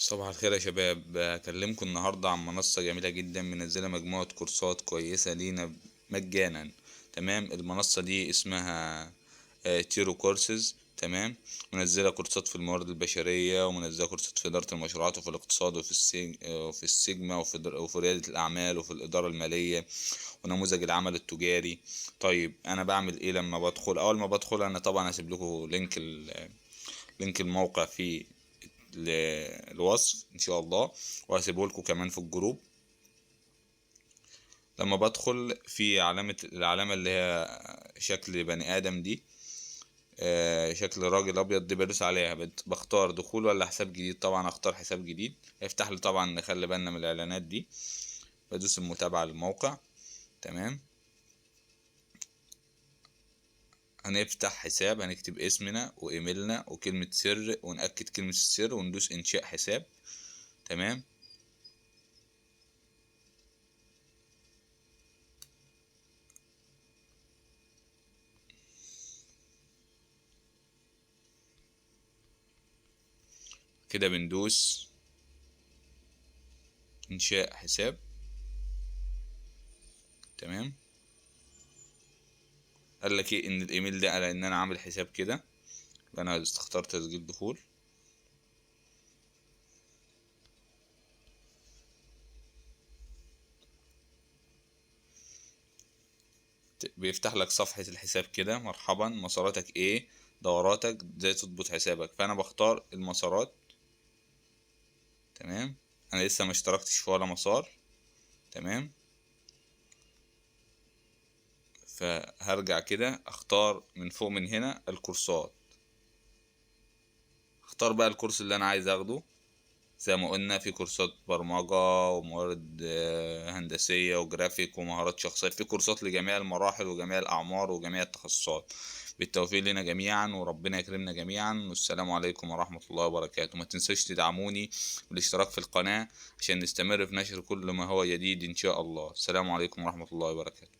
صباح الخير يا شباب، هكلمكم النهاردة عن منصة جميلة جدا منزلة مجموعة كورسات كويسة لينا مجانا. تمام، المنصة دي اسمها تيرو كورسز. تمام، منزلة كورسات في الموارد البشرية، ومنزلة كورسات في إدارة المشروعات، وفي الاقتصاد، وفي السيجما، وفي ريادة الأعمال، وفي الإدارة المالية، ونموذج العمل التجاري. طيب أنا بعمل إيه لما بدخل؟ أول ما بدخل أنا طبعا هسيب لكم link الموقع في الوصف ان شاء الله، وهسيبه لكم كمان في ال group. لما بدخل في العلامة اللي هي شكل بني آدم دي، شكل راجل أبيض دي، بدوس عليها، بختار دخول ولا حساب جديد. طبعا اختار حساب جديد، هيفتح لي. طبعا نخلي بالنا من الإعلانات دي. بدوس المتابعة للموقع. تمام، هنفتح حساب، هنكتب اسمنا وإيميلنا وكلمة سر، ونأكد كلمة السر، وندوس إنشاء حساب. تمام، كده بندوس إنشاء حساب. تمام، قال لك ايه؟ ان الايميل ده على ان انا عامل حساب كده، يبقى انا اخترت تسجيل دخول. بيفتح لك صفحة الحساب كده، مرحبا، مساراتك ايه، دوراتك، ازاي تضبط حسابك. فانا بختار المسارات. تمام، انا لسه ما اشتركتش في ولا مسار. تمام، فهرجع كده اختار من فوق من هنا الكورسات، اختار بقى الكورس اللي انا عايز اخده. زي ما قلنا في كورسات برمجة وموارد هندسية وجرافيك ومهارات شخصية، في كورسات لجميع المراحل وجميع الأعمار وجميع التخصصات. بالتوفيق لنا جميعا، وربنا يكرمنا جميعا، والسلام عليكم ورحمة الله وبركاته. ما تنسوش تدعموني بالاشتراك في القناة عشان نستمر في نشر كل ما هو جديد إن شاء الله. السلام عليكم ورحمة الله وبركاته.